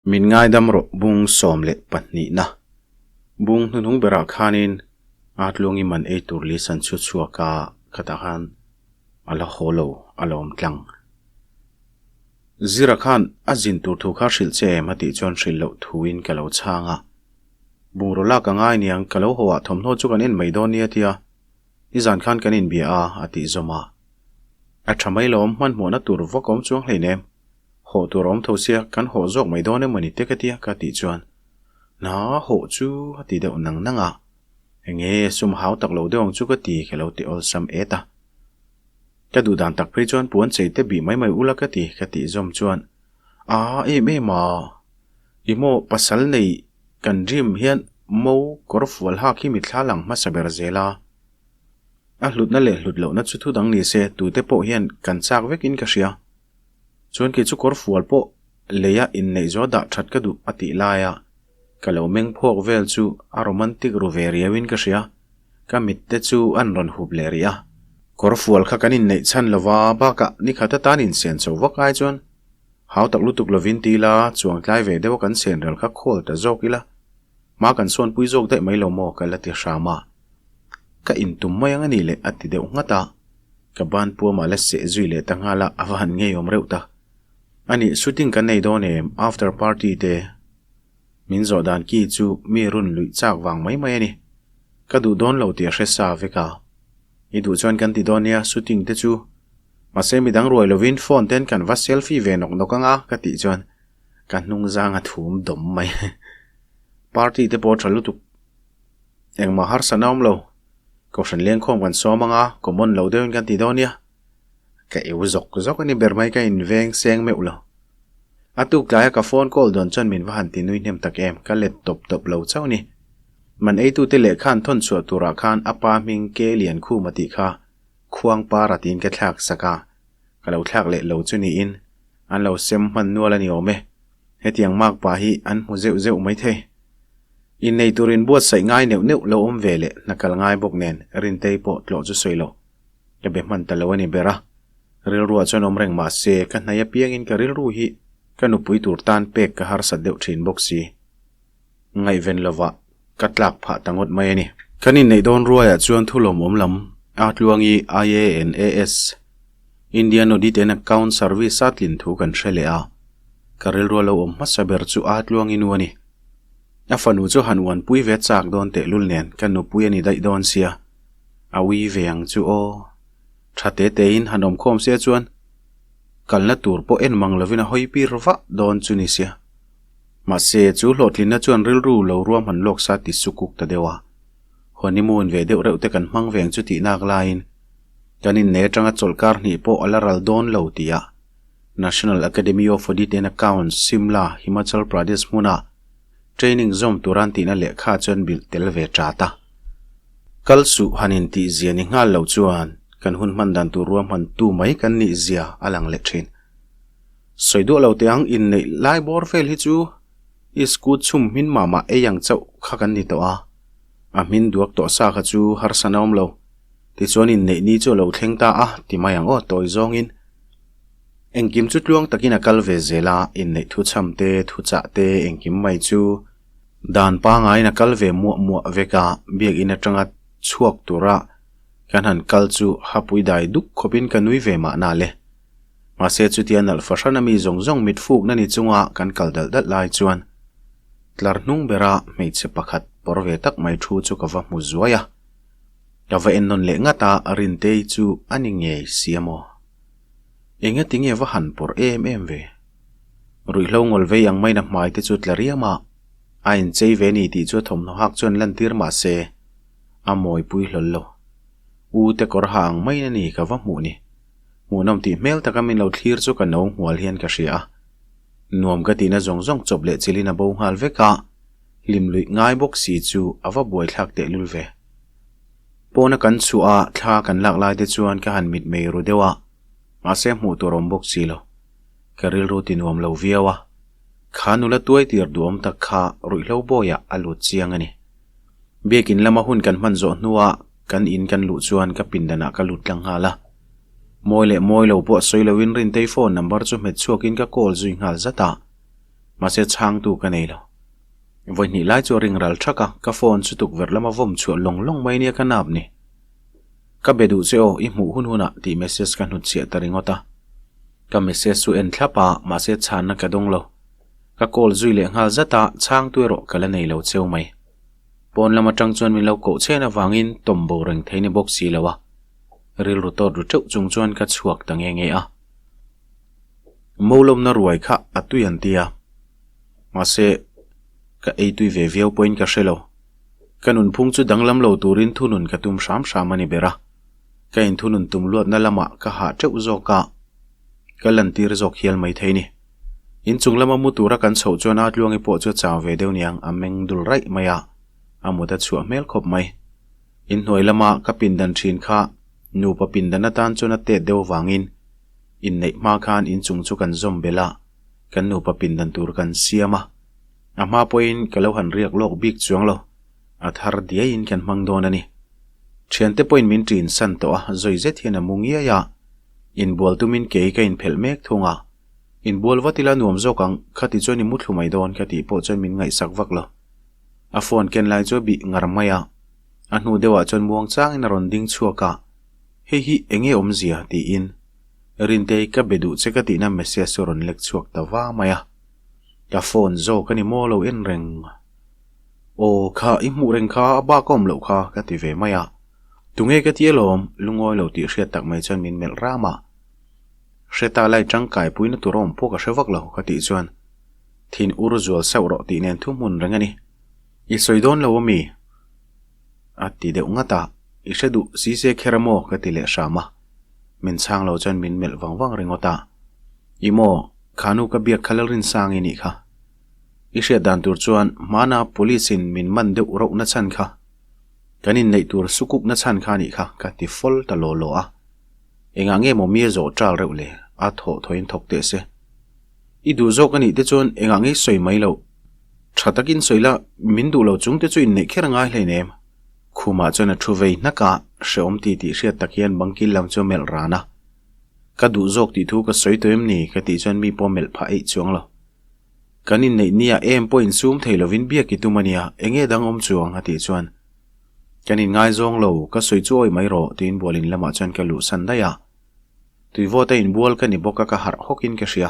Min ngaidam rawh bung 12 na. Bung hnuhnung berah khanin a tluangi man ei tur list an chhu chhuak a, khatah khan a la haw lo a la awm tlang. Zira khan a zin tur thu kha hrilh che em a tih chuan hrilh loh thuin ka lo chhang a. Bungraw lak a ngai niang ka lo haw ah thawmhnaw chu kan en mai dawn nia tia nizan khan kan inbia a a tih zawm a. A tha mai lawm hmanhmawhna tur vak awm chuang hleinem. Hawh tur a awm tho sia kan hawh zawk mai dawn emawni te ka tia ka tih chuan hna hawh chu a ti deuh nang nang a. Enge sum hau tak lo deuh ang chu ka ti ka lo ti awlsam et a. Ka duh dan tak phei chuan puan chei te bih mai mai ula ka ti ka tih zawm chuan a em em a. I maw pasal nei kan dream hian mo kawr fual hak hi mitthla lang hmasa ber zel a. A hlutna leh hlut lohna chu thu dang ni se tute pawh hian kan chak vekin ka hria. Chuan kei chu kawr fual pawh leia inneih zawh dah that ka duh a tih laia ka lo meng phawk vel chu a romantic ru ve riauin ka hria. Ka mit te chu an rawn hup leh rih a. Kawr fual kha kan inneih chhan lova bakah nikhat atan insen chho vak ai chuan hau tak lutuk lovin ti ila chuang tlai ve deuha kan sen rel kha khawl ta zawk ila hma kan sawnpui zawk daih mai lo maw ka la ti hram a. Ka intum mai ang a nih leh a ti deuh nghat a. Ka ban puamah la seh zui leh ta nghal a, a va han ngeiawm reuh ta. A nih, shooting kan nei dawn em? After party te? Min zawh dan ki chu mi run luih chak vang mai mai a ni. Ka duh dawn lo tih a hre sa vek a. I duh chuan kan ti dawn nia, shooting te chu. Mahse midang ruai lovin phone ten kan va selfie ve nawk nawk ang a, ka tih chuan ka hnung zang a thum dawm mai. Party te pawh tha lutuk. Engmah harsa na awm lo. Kohhran lengkhawm kan sawm anga common lo deuhin kan ti dawn nia. Ka eu zawk zawk a ni ber mai ka inveng seng meuh lo. A tuk tlaia ka phone call dawn chuan min va han ti nui hnem tak em, ka let tawp tawp lo chauh ni. Man eitute lehkha an thawn chhuah turah khan a pa hming Ke Liankhuma tih kha Khuang Para tiin ka thlak sak a, ka lo thlak leh lo chu niin an lo sem hman nual a ni awm e. Hetiang makpa hi an hmu zeuh zeuh mai thei. Innei tur inbuatsaih ngai neuh neuh lo awm ve leh hna kal ngai bawk nen Rintei pawh tlawh chu sawi lo. Ka be hman ta lo a ni ber a. Rilruah chuan awm reng mah se ka hnai apiangin ka rilru hi ka nupui tur tan pek ka harsat deuh thin bawk si. Ngaihven lovah ka tlak phah ta ngawt mai a ni. Kan inneih dawn ruaiah chuan thu lawmawm lam a tluangi IANAS, Indian Audit and Account Service a tlin thu kan hre leh a. Ka rilrua lo awm hmasa ber chu a tluangi nu a ni. A fanu chu han uanpui ve chak dawn tehlul nen ka nupui a ni daih dawn sia. A ui ve ang chu aw. Tha te tein han awmkhawm sia chuan kalna tur pawh en mang lovin a hawi pir vah dawn chu ni sia. Mahse, chu hlawhtlinna chuan rilru lo ruahman lawk sa ti sukuk ta deuh a. Honeymoon ve deuh reuh te kan hmang veng chu tih nak laiin kan innei atanga chawlhkar hnih pawh a la ral dawn lo tia National Academy of Audit and Accounts, Simla, Himachal Pradesh hmuna training zawm turan tihna lehkha chuan bilh tel ve ṭat a. Kal suh han intih zia ni nghal lo chuan kan hun hman dan tur ruahman tu mai kan nih zia a lang leh ṭhin. Sawi duah lo teh ang, inneih lai bawr vel hi chu i scoot chhum hmin mah mah ei ang chauh kha kan ni tawh a, a hmin duak tawh sa kha chu harsa na awm lo. Tichuan inneih ni chu a lo thleng ta a, ti mai ang aw tawi zawngin. Engkim chu tluang takin a kal ve zel a, inneih thuchham te, thuchah te, engkim mai chu dan pangaiin a kal ve muah muah vek a, biakinn atanga chhuak tura kan han kal chu hapui dai duk khawpin ka nui ve mahna le. Mahse chutia nalh fahran a mi zawng zawng mit fukna ni chunga kan kal dalh dalh lai chuan tlar hnung bera hmeichhe pakhat pawr ve tak mai thu chu ka va hmu zuai a. Ka va ennawn leh ngat a, Rintei chu a ni ngei si a maw? Enga tinge va han pawr em em ve? Ruihhlo ngawl vei ang maina hmai te chu tla riam a, a inchei ve ni tih chu a thawmhnaw hak chuan lantir mah se a mawipui hlawl lo. U te kawr ha ang maina ni ka va hmuh ni. Hmuhnawm tih hmel taka min lo thlir chu ka no nghual hian ka hria a. Nuam ka tihna zawng zawng chawp leh chilhin a bo nghal vek a, hlim luih ngai bawk si chu a va buaithlak tehlul ve. Pawna kan chhuah a, thla kan lak lai te chuan ka han mitmei ru deuh a, mahse hmuh tur awm bawk si lo. Ka rilru ti nuam lo viau a, kha nula tuai tir duhawm tak kha ruihhlo bawiah a lut chiang a ni. Biakin lama hun kan hman zawh hnuah kan in kan luh chuan ka pindanah ka lut tlang nghal a. Mawi leh mawi lo pawh sawi loin Rintei phone number chu hmet chhuakin ka call zui nghal zat a. Mahse chhangtu ka nei lo. Vawi hnih lai chu a ring ral thak a, ka phone chu tukverh lama vawm chhuah lawng lawng mai nia ka nap ni. Ka be duh che aw, i hmuh hun hunah tih message ka hnutchhiah ta ringawt a. Ka message chu en thlap a, mahse chhanna ka dawng lo. Ka call zui leh nghal zat a, chhangtu erawh ka la nei lo cheu mai. Pawn lam atang chuan min lo koh chhen avangin tawm bo reng thei ni bawk si lo a. Rilru tawt ru teuh chung chuan ka chhuak ta nge nge a. Molawmna ruai kha a tui an ti a. Mahse, ka ei tui ve viau pawhin ka hre lo. Ka nunphung chu danglam lo turin thunun ka tum hram hram a ni ber a. Ka inthunun tum luatna lamah ka hah teuh zawk a, ka lantir zawk hial mai thei ni. Inchung lama mu tura kan chhoh chuan a tluangi pawh chu a chau ve deuh niang, a meng dul raih mai a, a mut a chhuah hmel khawp mai. Inhnuai lama ka pindan thin kha nupa pindan atan chuan a tet deuh avangin inneih hma khan inchung chu kan zawm belh a, kan nupa pindan tur kan siam a. A hma pawhin ka lo han riak lawk bik chuang lo, a thar diaiin kan hmang dawn a ni. Thiante pawhin min ṭin san tawh a, zawi zet hian a mu ngiai a, inbual tumin kei ka inphelh mek thung a. Inbual vat ila nuam zawk ang, khati chuan i mu thlu mai dawn ka tih pawh chuan min ngaihsak vak lo. A phone ken lai chu a bih ngar mai a, a hnu deuhah chuan muang changin a rawn ding chhuak a, Hei hi eng nge awmzia? tiin Rintei ka be duh che ka tihna message chu a rawn lek chhuak ta va mai a. Ka phone zawk a ni maw lo en reng. Aw kha i hmuh reng kha a bak a awm loh kha ka ti ve mai a. Tunge ka ti alawm, lungawi lo tih hriat tak mai chuan min melh ram a. Hre ta lai tangkai puina tur a awm pawh ka hre vak lo ka tih chuan thin ur zual sauh rawh tih nen thuhmun reng a ni. I sawi dawn lo ami? A ti deuh ngat a, I hre duh si se kher a maw? ka ti leh hram a. Min chhang lo chuan min melh vang vang ringawt a. I maw, kha nu ka biak kha Lalrinsang i nih kha. I hriat dan tur chuan hmana police in min man deuh rauh na chhan kha. Kan inneih tur sukuk na chhan kha a nih kha ka ti fawl ta law law a. Engah nge maw mi a zawh ṭal reuh le? A thawh thawhin thawk teh se. I duh zawk a nih te chuan engah nge i sawi mai loh? Ṭha takin sawi la, min duh lo chung te chu inneih kher a ngai hleinem. Khumah chuan a ṭhu vei hnak a, hrehawm ti tih hriat tak hian bangkil lam chu a melh ran a. Ka duh zawk tih thu ka sawi tawh em ni? Ka tih chuan mi pawh melh phah eih chuang lo. Kan inneih nia em pawh insum thei lovin biak i tum a nia, enge dang awm chuang? A tih chuan Kan inngaizawng lo, ka sawi chu awih mai rawh, tiin bualin lamah chuan ka luhsan daih a. Tuivawta inbual ka ni bawk a, ka harh hawkin ka hria.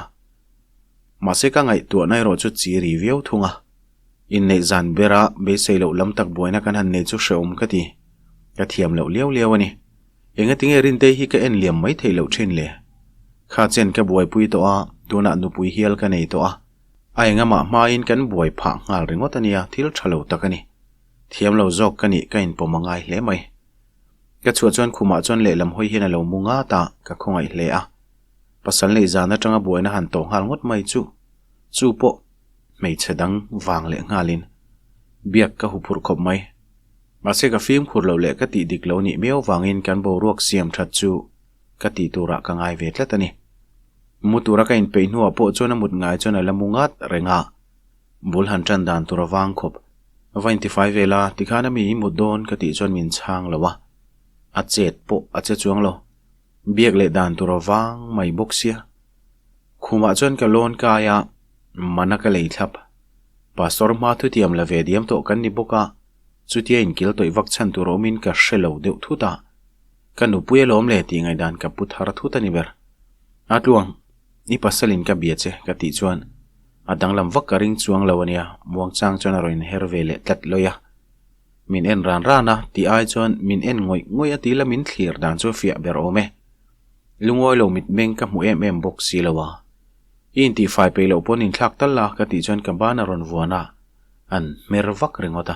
Mahse ka ngaihtuahna erawh chu chi ri viau thung a. Inneih zan bera beisei loh lam tak buaina kan han nei chu hrehawm ka ti. Ka thiam loh liau liau a ni. Engatinge Rintei hi ka en liam mai theih loh thin le? Kha chen ka buaipui tawh a, tunah nupui hial ka nei tawh a. A engamah hmain kan buai phah nghal ringawt a nia, thil tha lo tak a ni. Thiam lo zawk ka nih ka inpawm a ngai hle mai. Ka chhuah chuan khumah chuan lehlam hawi hian a lo mu ngat a, ka khawngaih hle a. Pasal neih zan atanga buaina han tawh nghal ngawt mai chu, chu pawh hmeichhe dang vang leh nghalin biak ka huphurh khawp mai. Mahse ka fimkhur loh leh ka tih dik lo nih miau vangin kan boruak siam that chu ka tih turah ka ngai ve tlat a ni. Mu tura ka inpeih hnuah pawh chuan a mut ngai chuan a la mu ngat reng a. Bul han tan dan tur a vang khawp. Va intifai ve la, tikhan a mi i mut dawn ka tih chuan min chhang lo a. A chet pawh a che chuang lo. Biak leh dan tur a vang mai bawk sia. Khumah chuan ka lawn kai a, mana ka lei thlap. Pastor hma thutiam la ve diam tawh kan ni bawk a, chutia inkil tawih vak chhan tur awmin ka hre lo deuh thut a. Ka nupui alawm le tih ngaihdan ka pu thar thut a ni ber. A tluang, i pasalin ka bia che ka tih chuan A danglam vak ka ring chuang lo a nia, muangchang chuan a rawn inher ve leh tlat lawi a. Min en ran ran a, tih ai chuan min en ngawih ngawih a tila min thlir dan chu a fiah ber awm e. Lungawi lo mitmeng ka hmu em em bawk si lo a. I intihfai peih loh pawn inthlak tal la ka tih chuan ka ban a rawn vuan a, an hmer vak ringawt a.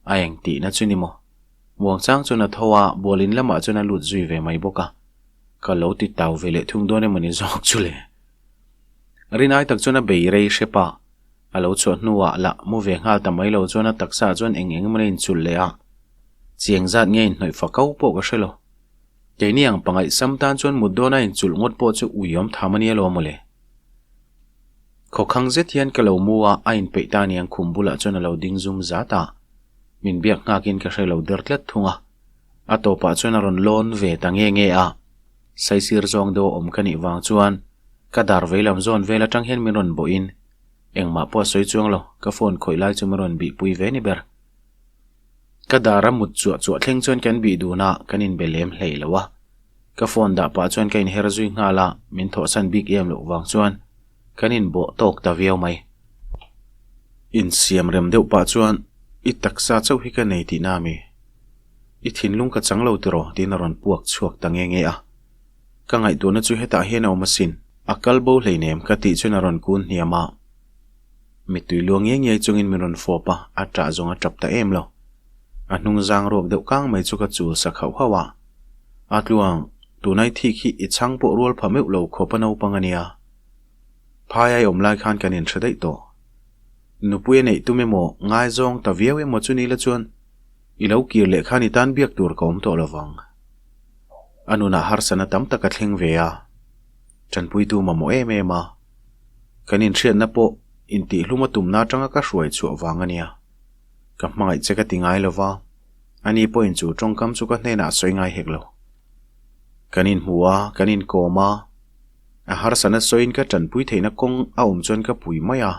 A eng tihna chu ni maw? Muangchang chuan a tho a, bualin lamah chuan a lut zui ve mai bawk a. Ka lo ti tau ve leh thung dawn emawni zawk chu le. Rinai tak chuan a bei rei hrep a, a lo chhuah hnuah lah mu ve nghal ta mai lo chuan a taksa ah chuan eng eng emaw a inchulh leh a, chiang zat nge inhnawih fa kau pawh ka hre lo. Keini ang pangaih sam tan chuan mut dawna inchulh ngawt pawh chu uiawm tham a nia lo mawle. Khawkhang zet hian ka lo mu a, a inpeih ta aniang khum bulah chuan a lo ding zum zat a, min biak nghakin ka hre lo der tlat thung a, a tawpah chuan a rawn lawn ve ta nge nge a. Saisir zawng deuh a awm ka nih vang chuan ka dar veilam zawn vel atang hian min rawn bawhin. Engmah pawh a sawi chuang lo, ka phone khawih lai chu min rawn bih pui ve ni ber. Ka dar a mut chuah chuah thleng chuan kan bih dun a, kan inbe lem hlei lo a. Ka phone dah pah chuan ka inher zui nghal a, min thawhsan bik em loh vang chuan kan inbawh tawk ta viau mai. Insiam rem deuh pah chuan i taksa chauh hi ka nei tihna a mi? I thinlung ka chang lo tiraw? tiin a rawn puak chhuak ta nge nge a. Ka ngaihtuahna chu hetah hian a awm asin. A kal bo hleinem ka tih chuan a rawn kun hniam a. Mittui luang ngiai ngiai chungin min rawn fawp a, a ṭah zawng a ṭap ta em lo. A hnung zang ruak deuh kang mai chu ka chul sak hauh hauh a. A tluang, tunai thik hi i chhang pawh rual pha meuh lo khawp a naupang a nia. Phai ai awm lai khan kan inhre daih tawh. Nupui a neih tum emaw, ngaizawng ta viau emaw chu ni la chuan i lo kir leh khan i tan biak tur ka awm tawh lo vang. A nunah harsatna tam tak a thleng ve a, ṭanpuitu mamawh em em a. Kan inhriatna pawh intihhlum a tumna atanga ka hruai chhuah vang a nia. Ka hmangaih che ka ti ngai lo va, ani pawhin chu tawngkam chu ka hnenah a sawi ngai hek lo. Kan inhmu a, kan inkawm a, a harsatna sawiin ka tanpui theihna kawng a awm chuan ka pui mai a.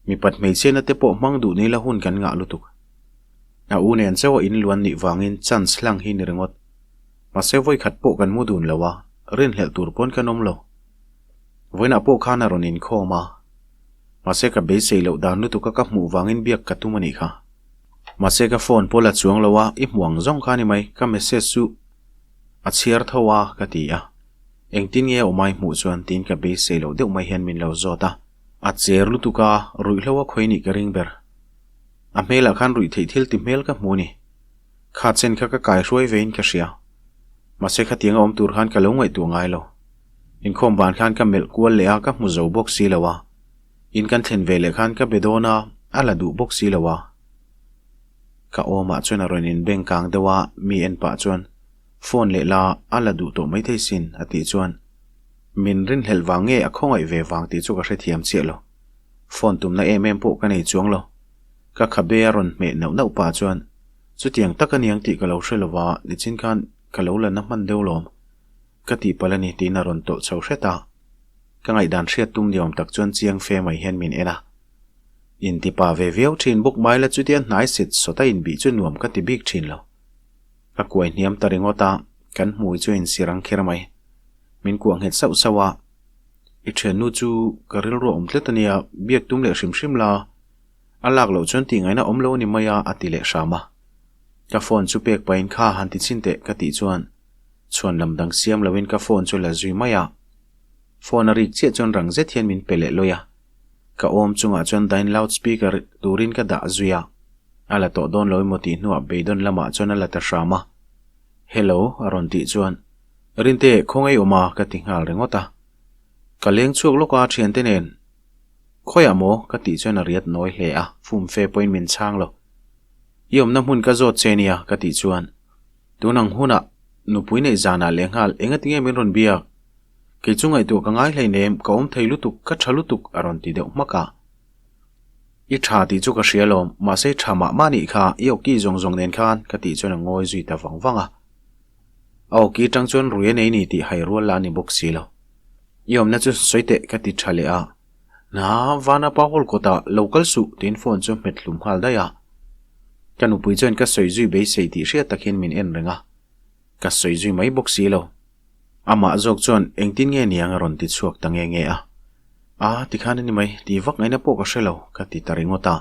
Mipat hmeichhiatna te pawh hmang duh nila hun kan ngah lutuk. A u nen chauh a inluan nih vangin chance hlang hi ni ringawt. Mahse vawikhat pawh kan mu dun lo a, rinhlelh tur pawn kan awm lo. Vawiinah pawh khan a rawn inkhawm a, mahse ka beisei loh dan lutuk a ka hmuh vangin biak ka tum a nih kha. Mahse ka phone pawh la chuang lo a, i hmuh ang zawng kha a ni mai, ka message chu a chhiar tho a ka ti a. Engtin nge awm ai hmuh chuan tiin ka beisei loh deuh mai hian min lo zawt a. A cher lutuk a, ruihhlo a khawi nih ka ring ber. A hmelah khan ruih theih thil ti hmel ka hmu a ni. Kha chen kha ka kai hruai vein ka hria. Mahse khatiang a awm tur khan ka lo ngaihtuah ngai lo. Inkhawm ban khan ka melh kual leh a, ka hmu zo bawk si lo a. In kan thlen ve leh khan ka be dawn a, a la duh bawk si lo a. Ka awmah chuan a rawn inbeng kang deuh a, mi en pah chuan phone leh la a la duh tawh maithei sin a tih chuan min rinhlelh vang nge a khawngaih ve vang tih chu ka hrethiam chiah lo. Phone tumna em em pawh ka nei chuang lo. Ka khabe a rawn hmeh nauh nauh pah chuan chutiang tak a niang tih ka lo hre lo va, nichin khan ka lo la na hman deuh lawm. Ka tihpalh a ni tiin a rawn tawlh chho hret a. Ka ngaihdan hriat tum ni awm tak chuan chiang fe mai hian min en a. Intipa ve viau thin bawk mai la chutia hnai set sawt a inbih chu nuam ka ti bik thin lo. Ka kuai hniam ta ringawt a, kan hmui chu a insir ang kher mai. Min kuah nghet sauh sauh a. I thiannu chu ka rilru a awm tlat a nia, biak tum leh hrim hrim la. A lak loh chuan tih ngaihna awm lo a ni mai a, a ti leh hram a. Ka phone chu pek pahin kha han ti chhin teh ka tih chuan chhuan lam dang siam loin ka phone chu la zui mai a. Phone a rik chiah chuan rang zet hian min pe leh lawi a. Ka awm chungah chuan dain loud speaker turin ka dah zui a. A la tawh dawn lo emaw tih hnuah beidawn lamah chuan a la ta hram a. Hello a rawn tih chuan Rinte khawngaih awm a ka ti nghal ringawt a. Ka leng chhuak lawk a thiante nen. Khawiah maw? ka tih chuan a riat nawi hle a, fumfe pawhin min chhang lo. I awmna hmun ka zawt che nia ka tih chuan tun ang hunah nupui neih zanah lehnghal engati nge min rawn biak? Kei chu ngaihtuah ka ngai hleinem, ka awm thei lutuk, ka tha lutuk a rawn ti deuh hmak a. I tha tih chu ka hria lawm, mahse i tha mah mah nih kha, i awki zawng zawng nen khan ka tih chuan a ngawi zui ta vang vang a. A awki tang chuan rui a nei ni tih hai rual lah a ni bawk si lo. I awmna chu sawi teh ka ti tha leh a. Na, Vana pa hall kawtah lo kal suh tiin phone chu hmet hlum nghal daih a. Ka nupui chuan ka sawi zui beisei tih hriat tak hian min en reng a. Ka sawi zui mai bawk si lo. Amah zawk chuan engtin nge niang a rawn ti chhuak ta nge nge a. A, tikhan a ni mai, tih vak ngaihna pawh ka hre lo, ka ti ta ringawt a.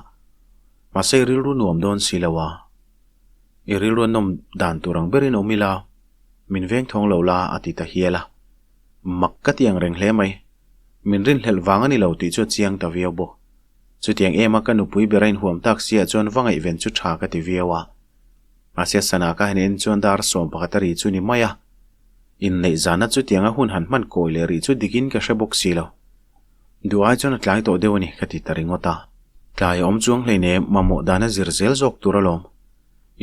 Mahse i rilru nuam dawn si lo a. I rilru a nawm dan tur ang berin awm ila, min veng thawng lo la a ti ta hial a. Mak ka ti ang reng hle mai. Min rinhlelh vang a ni lo tih chu a chiang ta viau bawk. Chutiang ema ka nupui ber a inhuam tak siah chuan va ngaihven chu tha ka ti viau a. Mahse sana ka han en chuan dar 11 a ri chu ni mai a. Inneih zana chutianga hun han hman kawi leh rih chu dikin ka hre bawk si lo. Duh ai chuan a tlai tawh deuh a ni ka ti ta ringawt a. Tlai a awm chuang hleinem mamawh dana zir zel zawk tur alawm.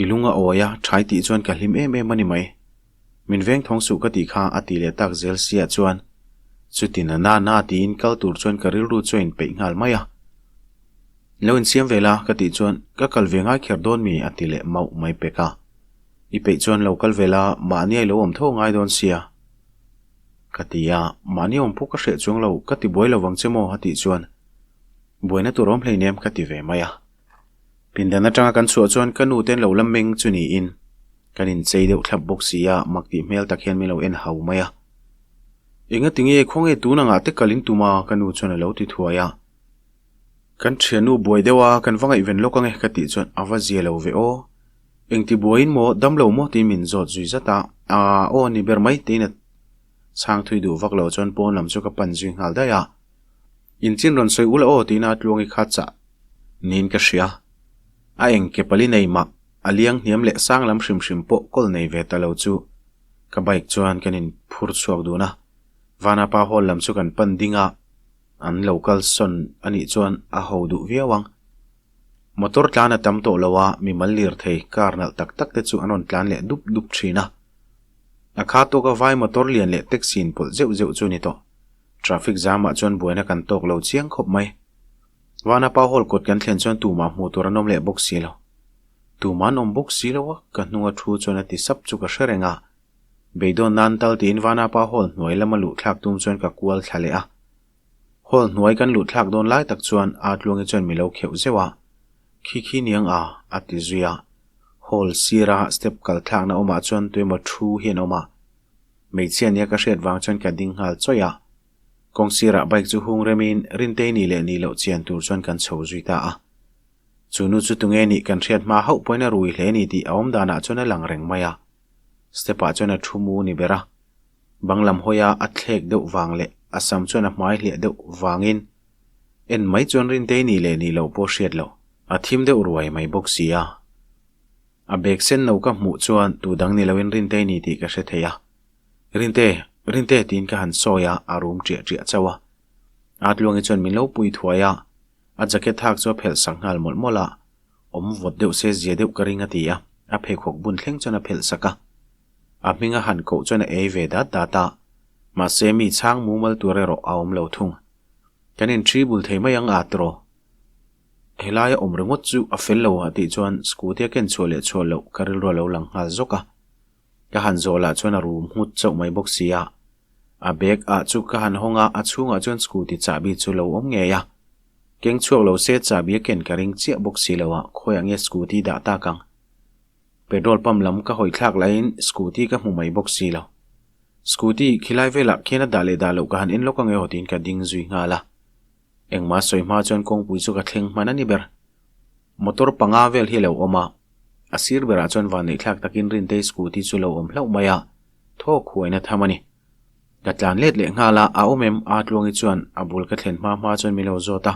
I lung a awi a, thai tih chuan ka hlim em em a ni mai. Min veng thawng suh ka tih kha a ti leh tak zel sia chuan chutin a na na tiin kal tur chuan ka rilru chu a inpeih nghal mai a. Lo insiam ve la ka tih chuan ka kal ve ngai kher dawn mi a ti leh mauh mai pek a. I peih chuan lo kal ve la mahni a i lo awm tho ngai dawn sia ka ti a, mahni awm pawh ka hreh chuang lo ka ti buai lo vang che maw a tih chuan. Buaina tur awm hleinem ka ti ve mai a. Pindan atanga kan chhuah chuan ka nu te an lo la meng chu niin kan inchei deuh thlap bawk si a, mak tih hmel tak hian min lo en hau mai a. Engati nge khawnge tun angah te kal in tum a? ka nu chuan a lo ti thuai a. Kan thiannu buai deuh a, kan va ngaihven lawk ange ka tih chuan a va zia lo ve aw. Engti buaiin maw, damlo maw tiin min zawt zui zat a, aa aw ni ber mai tiin a chhang thui duh vak lo chuan pawn lam chu ka pan zui nghal daih a. Inchin rawn sawi ula aw tiin a tluangi kha chah niin ka hria. A eng ke pali nei mah, a liang hniam leh sang lam hrim hrim pawh kawl nei ve ta lo chu ka bike chuan kan in phur chhuak dun a. Vanapa hall lam chu kan pan ding a, an lo kal sawn a nih chuan a ho duh viau ang. Motor tlan a tam tawh lo a, mimal lirthei car nalh tak tak te chu an rawn tlan leh dup dup thin a. A kha tawka vai motor lian leh taxi in pawlh zeuh zeuh chu a ni tawh. Traffic jam ah chuan buaina kan tawk lo chiang khawp mai. Vanapa hall kawt kan thlen chuan tumah hmuh tur an awm leh bawk si lo. Tumah an awm bawk si lo a, ka hnunga thu chuan a ti sap chu ka hre reng a. Beidawn nan tal tiin Vanapa hall hnuai lama luh thlak tum chuan ka kual thla leh a. Hall hnuai kan luh thlak dawn lai tak chuan aa tluangi chuan mi lo kheuh zeuh a, Khi khi niang a, a ti zui a. Hall sira step kal thlakna awmah chuan tuemaw thu hi an awm a. Hmeichhia nia ka hriat vang chuan ka ding nghal chawih a. Kawng sirah bike chu hung remin Rintei nih leh nih loh chian tur chuan kan chho zui ta a. Chu nu chu tunge nih kan hriat hma hauh pawhin a rui hle ni tih a awm danah chuan a lang reng mai a. Step ah chuan a thu mu ni ber a. Bang lam hawia a thlek deuh vang leh a sam chuan a hmai hliah deuh vangin en mai chuan Rintei nih leh nih loh pawh hriat loh. A thim deuh ruai mai bawk si a. A bag sen no ka hmuh chuan tu dang ni loin Rintei ni tih ka hre thei a. Rinte, Rinte tiin ka han sawi a, a rum ṭiah ṭiah chauh a. A tluangi chuan min lo pui thuai a, a jacket hak chu a phelh sak nghal mawlh mawlh a. Awm vawt deuh se zia deuh ka ring a ti a, a pheikhawk bun thleng chuan a phelh sak a. A hming a han koh chuan a ei ve dat dat a, mahse mi chhang mumal tur erawh a awm lo thung. Kan inṭhi bul thei mai ang a tiraw? Helaia awm ringawt chu a fel lo a tih chuan scooty a ken chhuah leh chhuah loh ka rilru a lo lang nghal zawk a. Ka han zawh lah chuan a rum nghut chauh mai bawk si a. A bag ah chu ka han hawng a, a chhungah chuan scooty chahbi chu lo awm ngei a. Keng chhuak lo se chahbi a ken ka ring chiah bawk si lo a, khawiah nge scooty dah tak ang? Petrol pump lam ka hawi thlak laiin scooty ka hmu mai bawk si lo. Scooty khilai velah khian a dah leh dah loh ka han en lawk ange aw tiin ka ding zui nghal a. Engmah sawi hma chuan kawngpui chu ka thleng hman a ni ber. Motor panga vel hi a lo awm a, a sir berah chuan vanneihthlak takin Rintei scooty chu lo awm hlauh mai a, thawk huaina tham a ni. Ka tlan let leh nghal a, a awm em? A Tluangi chuan a bul ka thlen hma hma chuan min lo zawt a.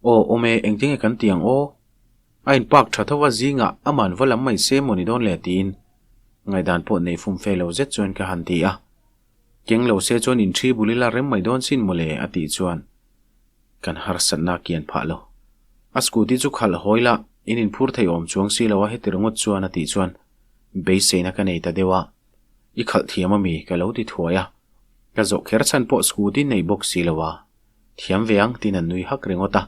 Aw, awm e, engtinge kan ti ang aw? A in park tha tho a, zingah aman va lam mai se maw ni dawn le tiin ngaihdan pawh nei fum fe lo zet chuan ka han ti a. Keng lo se chuan inṭhi bul ila rem mai dawn sin mawle a tih chuan kan harsatna a kian phah lo. A scooty chu khalh hawi la, in inphur thei awm chuang si lo a heti ringawt chuan a tih chuan beiseina ka nei ta deuh a, i khalh thiam a mi ka lo ti thuai a, ka zawh kher chhan pawh scooty nei bawk si lo a, thiam ve ang tiin a nui hak ringawt a.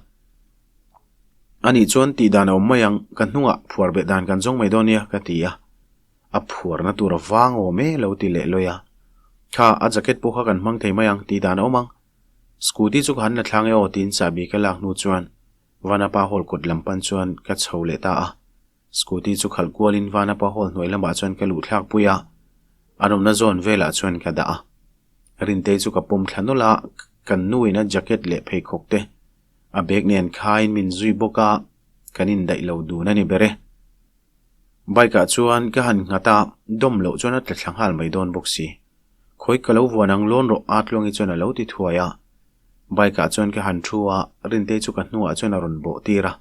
Anih chuan tih dan a awm mai ang, ka hnungah phuar beh dan kan zawng mai dawn nia ka ti a. A phuarna tur a vang awm e lo ti leh lawi a. Kha, a jacket pawh kha kan hmang thei mai ang tih dan a awm ang. Scooty chu ka han la thlang e aw tiin chahbi ka lak hnu chuan Vanapa Hall kawt lam pan chuan ka chho leh ta a. Scooty chu khalh kualin Vanapa Hall hnuai lamah chuan ka luh thlak pui a, an awmna zawn velah chuan ka dah a. Rintei chu ka pawm thla nawlh a, kan nuin a jacket leh pheikhawk te a bag nen khaiin min zui bawk a, kan indaih lo dun a ni ber e. Bike ah chuan ka han nghat a, dawm loh chuan a tla thla nghal mai dawn bawk si. Khawi ka lo vuan ang lawn rawh a Tluangi chuan a lo ti thuai a. Bike ah chuan ka han thu a, Rintei chu ka hnuah chuan a rawn bawh tir a.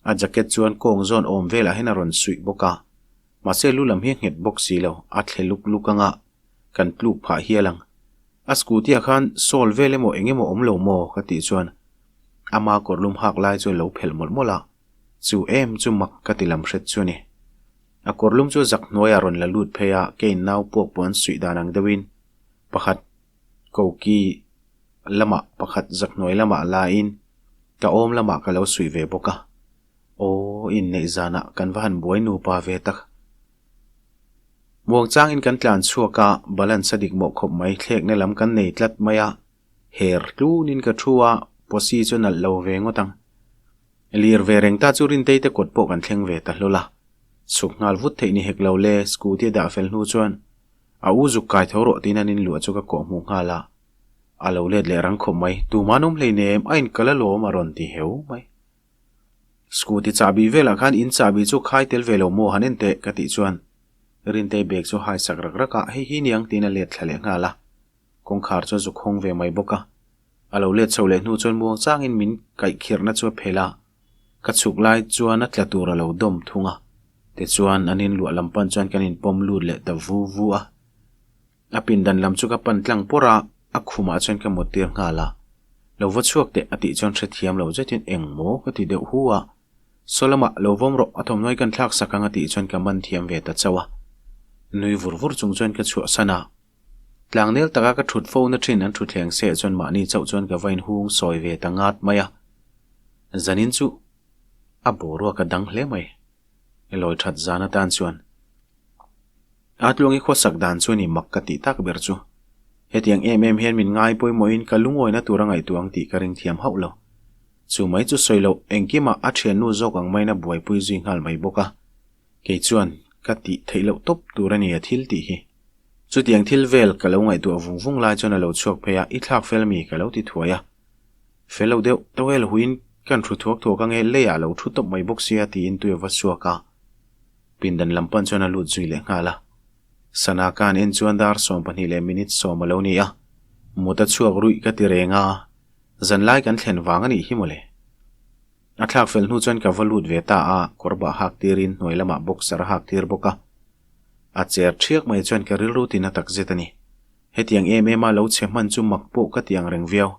A jacket chuan kawng zawn awm velah hian a rawn suih bawk a. Mahse lu lam hi a nghet bawk si lo, a thle luk luk anga kan tluk phah hial ang. A scooty ah khan sawl vel emaw eng emaw awm lo maw ka tih chuan ama kawrlum hak lai chu a lo phelh mawlh mawlh a. Chu em chu mak ka ti lam hret chu a ni. A kawrlum chu zak hnuaiah rawn la lut phei a, keiin nau puak pawh an suih dan ang deuhin pakhat koki lamah pakhat zak hnuai lamah lain ka awm lamah ka lo suih ve bawk a. Aw, inneih zanah kan va han buai nupa ve tak. Muangchangin kan tlan chhuak a, balance a dik mawh khawp mai, thlekna lam kan nei tlat mai a. Her tlunin ka thu a, Posi chu nalh lo ve ngawt ang. Lir ve reng ta chu Rintei te kawt pawh kan thleng ve ta hlawl a. Chhuk nghal vut theih ni hek lo le, scooty a dah fel hnu chuan a u zuk kai tho rawh tiin an inluah chu ka kawh hmuh nghal a. A lo let leh rang khawp mai, tumah an awm hleinem, a inkal alawm a rawn ti heu mai. Scooty chahbi velah khan in chahbi chu khai tel ve lo maw han en teh ka tih chuan Rintei bag chu hai sak rak rak a, hei hi niang tiin a let thla leh nghal a. Kawngkhar chu a zuk hawng ve mai bawk a. A lo let chho leh hnu chuan muang changin min kaihkhirhna chu a phelh a, ka chhuk lai chuan a tla tur a lo dawm thung a. Tichuan an inluah lam pan chuan kan inpawm lut leh ta vu vu a. A pindan lam chu ka pan tlang pawrh a, a khumah chuan ka mut tir nghal a. Lo va chhuak teh a tih chuan hrethiam lo zetin eng maw ka ti deuh hu a. Saw lamah lo vawm rawh a thawmhnawi kan thlak sak ang a tih chuan ka man thiam ve ta chauh a. Nui vur vur chung chuan ka chhuahsan a. Tlangnel taka ka thut fo na thin an thutthleng seh chuan mahni chauh chuan ka va inhung sawi ve ta ngat mai a. Zanin chu a boruak a dang hle mai. Lawi that zan atan chuan a tluangi khawsak dan chu ni mak ka tih tak ber chu. Hetiang em em hian min ngai pawimawhin ka lungawina tur a ngaihtuah ang tih ka ring thiam hauh lo. Chu mai chu sawi loh engkimah a thiannu zawk ang maiin a buaipui zui nghal mai bawk a. Kei chuan ka tih theih loh tawp tur a ni a thil tih hi. Chutiang thil vel ka lo ngaihtuah vung vung lai chuan a lo chhuak phei a, i thlak fel mi ka lo ti thuai a. Fel lo deuh, towel huiin kan thu thuak thuak ange leiah a lo thu tawp mai bawk sia tiin tui a va chhuak a. Pindan lam pan chuan a lut zui leh nghal a. Sana ka han en chuan dar 12 leh minute 10 a lo ni a. Mut a chhuak ruih ka ti reng a, zanlai kan thlen vang a nih hi mawle. A thlak fel hnu chuan ka va lut ve ta a, kawr bah hak tirin hnuai lamah boxer a hak tir bawk a. A cher thiak mai chuan ka rilru tina tak zet a ni. Hetiang em em a lo chhe hman chu mak pawh ka ti ang reng viau.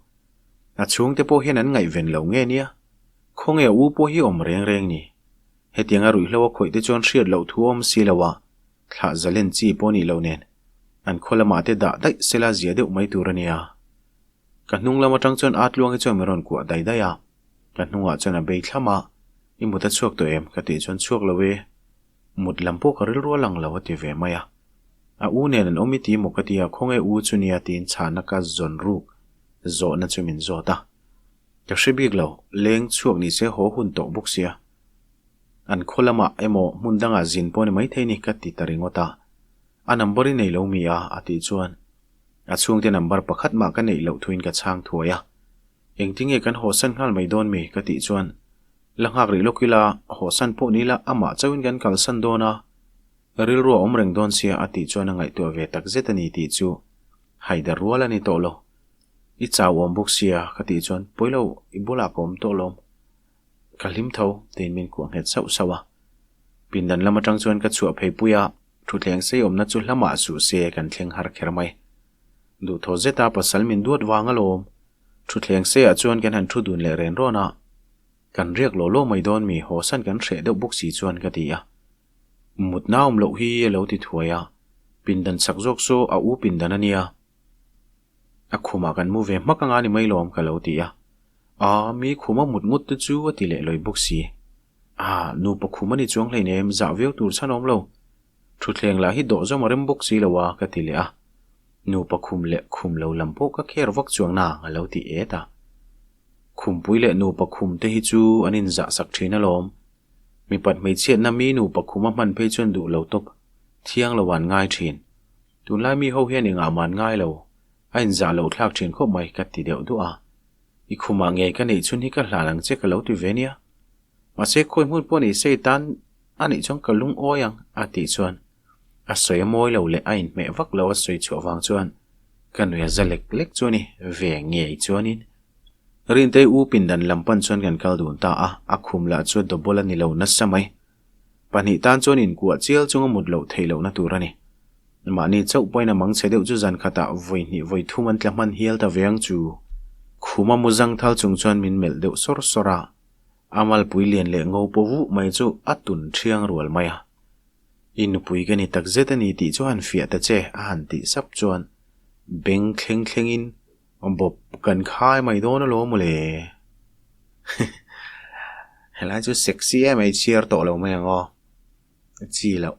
A chhungte pawh hian an ngaihven lo nge nia? Khawnge a u pawh hi awm reng reng ni? Hetiang a ruihhlo a khawih te chuan hriat loh thu awm si lo a, thlah zalen chi pawh nih loh nen. An khaw lamah te dah daih sela zia deuh mai tur a nia. Ka hnung lam atang chuan a tluang hi chuan min rawn kuah dai dai a. Ka hnungah chuan a bei thlam a, I mut a chhuak tawh em? ka tih chuan chhuak lo e. Mut lam pawh ka rilru a lang lo a ti ve mai a. A u nen an awm i ti maw ka ti a, khawnge u chu nia tiin chhahna ka zawn ruk zawhna chu min zawt a. Ka hre bik lo, leng chhuak ni se haw hun tawh bawk sia. An khaw lamah emaw hmun dangah zin pawh ni maithei ni ka ti ta ringawt a. A number i nei lo mi a? a tih chuan a chhungte number pakhat mah ka neih loh thuin ka chhang thuai a. Engtinge kan hawsan nghal mai dawn mi? ka tih chuan la nghak rih lawk ila, hawsan pawh ni ila amah chauhin kan kalsan dawn a, rilru a awm reng dawn sia a tih chuan a ngaihtuah ve tak zet a ni tih chu haidar rual a ni tawh lo. I chau awm bawk sia ka tih chuan pawi lo, i bulah ka awm tawh lawm. Ka hlim tho tiin min kuah nghet sauh sauh a. Pindan lam atang chuan ka chhuah phei pui a, thutthleng sei awmna chu hlamah suh se kan thleng har kher mai. Duhthaw zeta pasal min duat vang alawm. Thutthleng seiah chuan kan han thu dun leh ren rawn a. Kan riak law law mai dawn mi, hawsan kan hreh deuh bawk si chuan ka ti a. Mutna awm loh hi a lo ti thuai a, pindan chak zawk saw a u pindan a nia. A khumah kan mu ve hmak anga ni mai lawm ka lo ti a. Aa, mi khuma mut ngut te chu a ti leh lawi bawk si. Aa, nupa khum a ni chuang hleinem, zah viau tur chhan awm lo. Thutthleng lah hi dawh zawm a rem bawk si lo a, ka ti leh a. Nupa khum leh khum lo lam pawh ka kher vak chuang nang a lo ti et a. Khumpui leh nupa khum te hi chu an inzah sak thin alawm. Mipat hmeichhiatna mi nupa khum a hman phei chuan duh lo tawp, thiang lo an ngai thin. Tunlai mi ho hian engah mah an ngai lo, a inzah loh thlak thin khawp mai ka ti deuh duah a. I khumah ngei ka neih chhun hi ka hlan ang che ka lo ti ve nia. Mahse khawi hmun pawh ni se i tan a nih chuan ka lungawi ang a tih chuan a sawi a mawi lo leh a inhmeh vak lo a sawi chhuah vang chuan ka nui a za lek lek chu a ni ve ngei chuanin Rintei u pindan lam pan chuan kan kal dun ta a, a khum lah chu double a ni lo nasa mai. Pahnih tan chuan inkuah chial chunga mut loh theih lohna tur a ni. Mahni chauh pawhin a mang chhe deuh chu zan khatah vawi hnih vawi thum an tla hman hial ta ve ang chu. Khuma mu zang thal chung chuan min melh deuh sawr sawr a. A malpui lian leh ngo paw vuh mai chu a tun thiang rual mai a. I nupui ka ni tak zet a ni tih chu han fiah ta che a han tih sap chuan beng thleng thlengin bawp kan khai mai dawn alawm mawle. Helai chu sexy em mai chhiar tawh lo mai ang aw. Chi loh.